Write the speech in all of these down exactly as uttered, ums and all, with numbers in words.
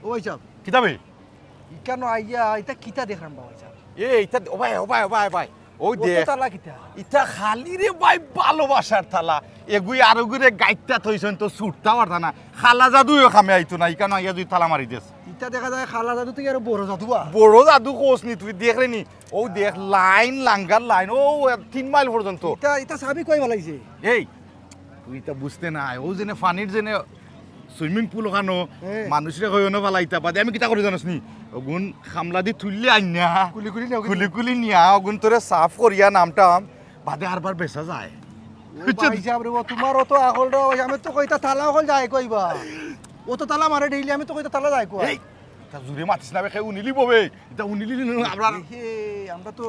ও ভাইসাব, কিতা বে? ইকানো আইয়া ইতা কিতা দেখরাম বা ভাইসাব? এ ইতা, ও ভাই, ও ভাই, ও ভাই, ভাই, ওই অত দেখ। তালা কিতা? ইতা খালি রে ভাই, ভালোবাসার তালা। এগুই আর ওগুরে গাইট্টা থইছইন তো ছুটতা পারতা না। কালা জাদুও কামে আইতো না, ইকানো আইয়া যদি তালা মারি দেস। ইতা দেখা যায় কালা জাদু থাকি আরো বড় জাদু বা। বড় জাদু কস নি তুই, দেখরে নি। ও দেখ, লাইন, লাঙ্গার লাইন, ও তিন মাইল পর্যন্ত। ইতা, ইতা চাবি কই ফালাইছে? এই, তুই ইতা বুঝতে নাই। ও যেনে পানির যেনে সুইমিং পুল ওখানো হ্যাঁ। মানুষরে কইও না ফালাইতা, বাদে আমি কিতা করি জানোস নি? ওগুন খামলা দি তুললে আইন না। কুলি কুলি নেও কিন্তু। কুলি কুলি নিয়া ওগুন তোরে সাফ করিয়া নামটাম, বাদে আরবার বেচা যায়। ও ভাইসাব রে, ও তোমার অত আকল রে, ওই আমি তো কইতা তালা অকল যায় কইবা। ও তো তালা মারে ডেইলি, আমি তো কইতা তালা যায় কই। এই, তা জুরে মাতিস না বে, কেউ উনিলি ববে। ইতা উনিলি নি, আমরা হে, আমরা তো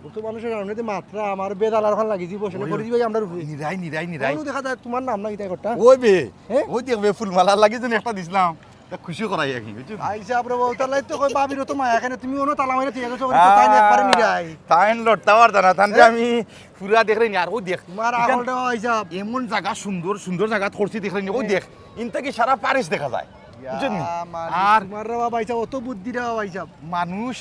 অত মানুষের সামনে দি মাতরা, আমার বেদালার ওখান লাগি দিব, সেটা ওই, করে দিবে আমরা রুফে। নিরাই, নিরাই, নিরাই। কোনো দেখা যায় তোমার নাম না কিতা করতা? ওই বে, হ্যাঁ? ওই দেখ বে, ফুলমালার লাগি যেন একটা দিছিলাম। তা খুশি করাই আর কি, বুঝছো? ভাইসাব রে, ও তালাই তো কই ভাবির তো মায়া কেনে, তুমি অনো তালা মারে ঠিক আছে, ওরে তো তাই না একবারে নিরাই। তাইন লড়তা পারতা না, তানরে আমি পুরা দেখরে নি, আর ওই দেখ। তোমার ইখান আকল রে ভাইসাব। এমন জাগা সুন্দর, সুন্দর জাগা করছি দেখরে নি, ওই দেখ। ইনতা কি সারা প্যারিস দেখা যায়, বুঝছো নি? ইয়া মালিক, আর তোমার রে ভাইসাব, অত বুদ্ধি রে ভাইসাব। মানুষ,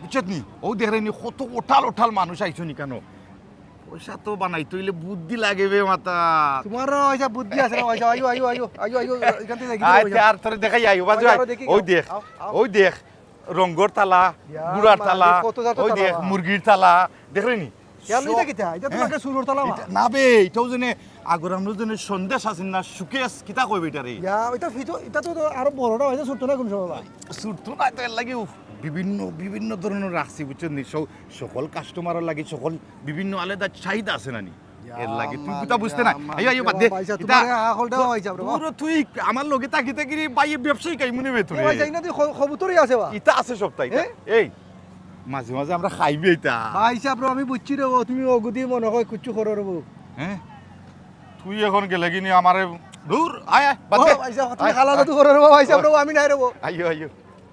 বুঝছো নি? ও দেখরে নি, কত ওঠাল ওঠাল মানুষ আইছো নি কেন? পয়সা তো বানাইতে হইলে বুদ্ধি লাগে বে মাথা। তোমার রে ভাইসাব বুদ্ধি আছে রে ভাইসাব, আইও, আইও, আইও, আইও, আইও, এখান থেকে দেখি আয়, রে তে আর তোরে দেখাই আই, বাজু ওই আয়। আরো দেখি, ওই দেখ, আও, আও। ওই দেখ, রঙ্গর তালা, ইয়া গুড়ার মালিক, তালা, কত জাতর ওই তালা দেখ, বা। মুরগির তালা, দেখরে নি? খেয়াল নেই সব- কিতা? এটা তো হ্যাঁ? একটা সুরর তালা বা। এটা- না বে, এটাও জেনে আগর আমরা জেনে সন্দেশ আছে না, সুকেশ, কিতা কইবে এটা রে? ইয়া, এটা ফিতো, এটা তো, তো আরো বড়টা হইছে, ছুটতো না কোন সময় বা। ছুটতো না তো, এর লাগি উফ, বিভিন্ন, বিভিন্ন ধরনের রাখছি, বুঝছো নি? সব, সকল কাস্টমারর লাগি সকল বিভিন্ন আলাদা চাহিদা আছে না নি? এর লাগি তুই ইয়া কথা বুঝতে না। মালিক, আইও, আইও, বাদ দে। ভাইসাব, এটা তোমার এই আকলটা ভাইসাব রে বা। পুরো তুই আমার লগে তাকি তাকি রে ভাই, ব্যবসায়ী কাই মনে বে তোর। এ ভাইসাব, ইনা দি খ-, কবুতরই আছে বা। ইতা আছে সবটা, ইতা। হ্যাঁ? এই, মাঝে মাঝে আমরা খাইবে ইতা। ভাইসাব রে, আমি বুঝছি রে বা, তুমি অগুদি মনে হয় কিচ্ছু করো রে বা। হ্যাঁ? তুই এখন গেলে কি নি আমারে দূর, আয়, আয়, বাদ ও দে। ভাইসাব, তুমি আয়, খালা আয়। জাদু করো রে বা, ভাইসাব রে বা, আমি নাই রে বা। আইও, আইও।